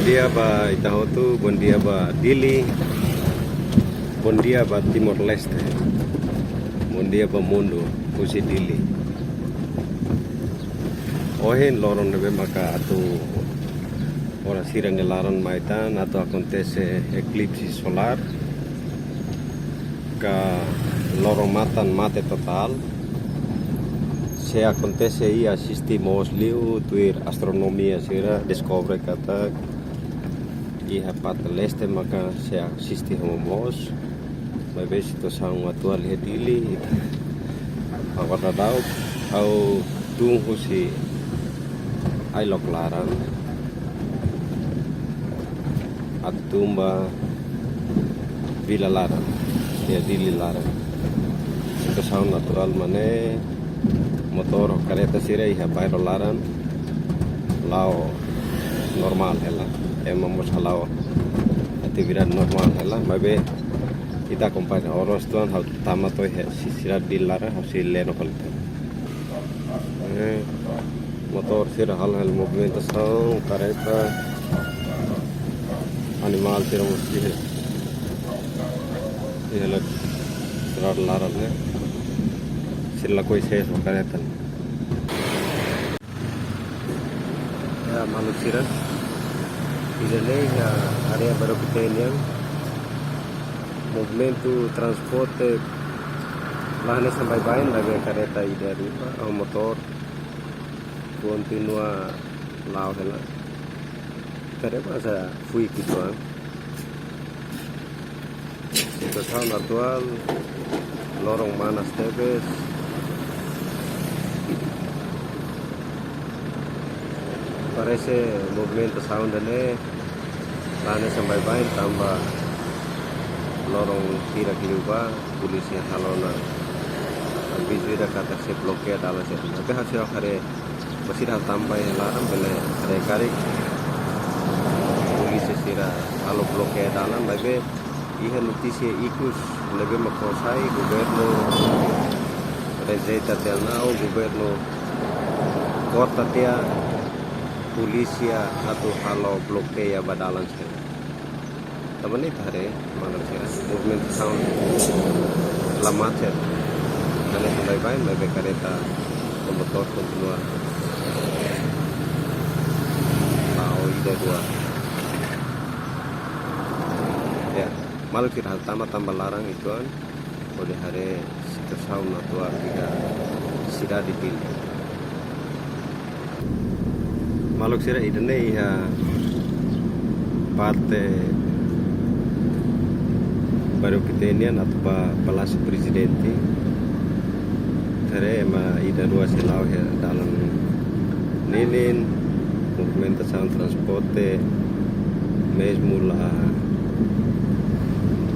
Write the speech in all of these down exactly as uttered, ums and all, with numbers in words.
Bondia ba ita hotu, bondia ba Dili, bondia ba Timor-Leste, bondia ba mundu husi Dili. Ohin loron ne'ebé maka atu oras sira-ne'e laran mai tan atu akontese eklipse solar. Ka loron-matan mate totál. Se akontese iha sistema mós liu tuir astronomia sira deskobre katak iha parte leste maka sei asiste hamoos. Maibé situasaun atuál iha Dili, agora daudaun ha'u tun husi Ailok laran atu tun ba vila laran, iha Dili laran. Situasaun atuál mak ne'e, motór, kareta sira iha bairru laran la'o normál hela. Ema mós hala'o atividade normál hela, maibé ita akompaña. Oras atuál ha'u tama to'o iha sidade Dili laran, ha'u sei lee no kalita. Eh, motór sira halo hela movimentasaun, kareta, animál sira mós iha. Iha la sira laran ne'e. Sira lakohi sees ba kareta. Ya, maluk sira. Ida-ne'e iha área Bairru Pequeno nian. Movimentu transporte la hanesan baibain, maibé kareta ida rua, ah, motór kontinua la'o hela. Kareta mós fuik uitoan. Situasaun atuál, loron manas tebes. Parese movimentasaun ida-ne'e la hanesan baibain tanba loron hirak liubá polísia halo ona avizu ida katak sei blokeia dalan sira. Tapi ha'u seidauk haree, ba sira tama iha laran bele haree karik polísia sira halo blokeia dalan, maibé iha notísia ikus ne'ebé mak sai, governu rejeita tiha ona, ou governu korta tiha polísia atu halo blokeia ba dalan sira. Tanba ne'e ita haree, maluk sira, movimentasaun la macet. Hanesan baibain, maibé kareta no motór kontinua la'o ida rua. Ya, maluk sira, ha'u tama tanba laran uitoan, hodi haree situasaun atuál iha sidade Dili. Maluk sira, ida-ne'e iha parte Bairru Pequeno nian atu ba Palásiu Prezidente. Haree ema ida rua sei la'o iha dalan ninin, movimentasaun transporte mezmu la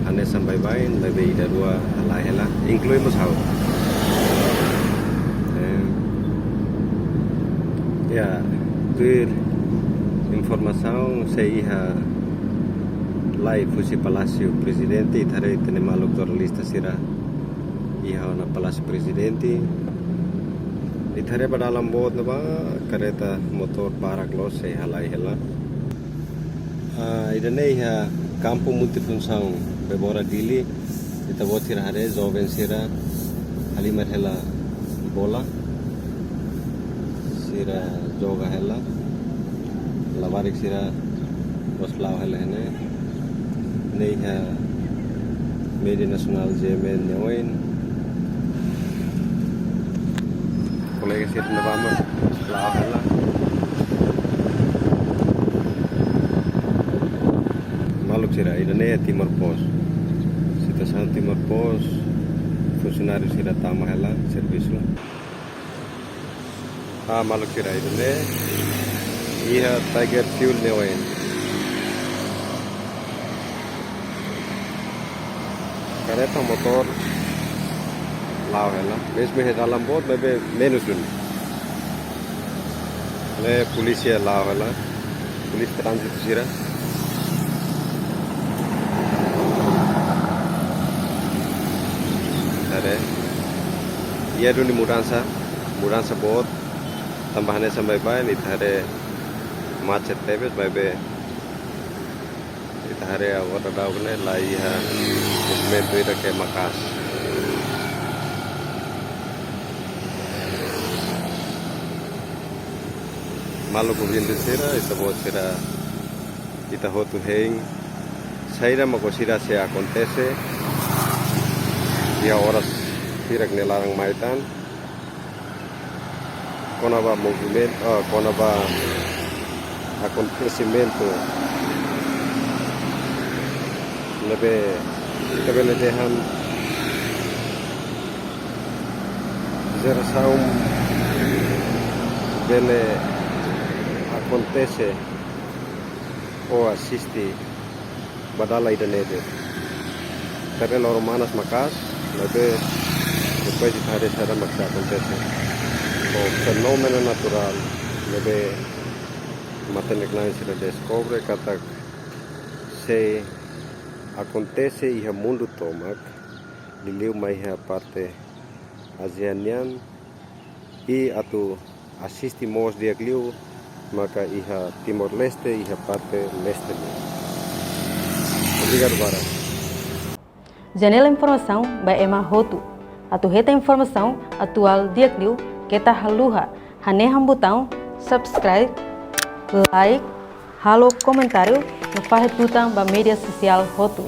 hanesan baibain, maibé ida rua halai hela, inklui mós ha'u. Eh, ya, tuir informasaun sei iha live husi Palásiu Prezidente, ita haree ita-nia maluk jornalista sira iha ona Palásiu Prezidente. Ita haree ba dalan boot ne'ebá, kareta, motór barak loos sei halai hela. Ah, ida-ne'e iha kampu multifunsaun Bebora Dili. Ita-boot sira haree, joven sira halimar hela bola. Sira joga hela. Labarik sira mós la'o hela iha ne'e. Ne'e iha Média Nasionál G M N nia oin. Kolega sira ne'ebá mós la'o hela. Maluk sira, ida-ne'e Timor Post. Situasaun Timor Post, funsionáriu sira tama hela servisu. Ah, maluk sira, ida-ne'e iha Tiger Fuel nia oin. Kareta, motór la'o hela. Mezmu iha dalan boot, maibé menus duni. Ne'e polísia la'o hela. Polísia tránzitu sira. Haree. Iha duni mudansa, mudansa boot. Tanba hanesan baibain, ita haree macet tebes, maibé Haree agora daudaun ne'e la iha movimentu ida ke maka'as. Maluk ouvinte sira, ita-boot sira, ita hotu hein saida mak ohin sira sei akontese iha oras hirak nia laran mai tan. Kona-ba movimentu, ah, kona-ba akontesimentu ne'ebé ita bele dehan jerasaun bele akontese ou asiste ba dala ida-ne'e de'it. Ita haree loron manas maka'as, maibé depois ita haree saida mak sei akontese. Ho fenómenu naturál ne'ebé matenek-na'in sira deskobre katak sei akontese iha mundu tomak, liuliu mai iha parte Ázia nian, i atu asiste mós di'ak liu maka iha Timor-Leste, iha parte leste nian. Obrigadu barak. Janela informasaun ba ema hotu. Atu hetan informasaun atuál di'ak liu, keta haluha hanehan butaun subscribe, like, halo komentáriu no fahe tutan ba média sosiál hotu.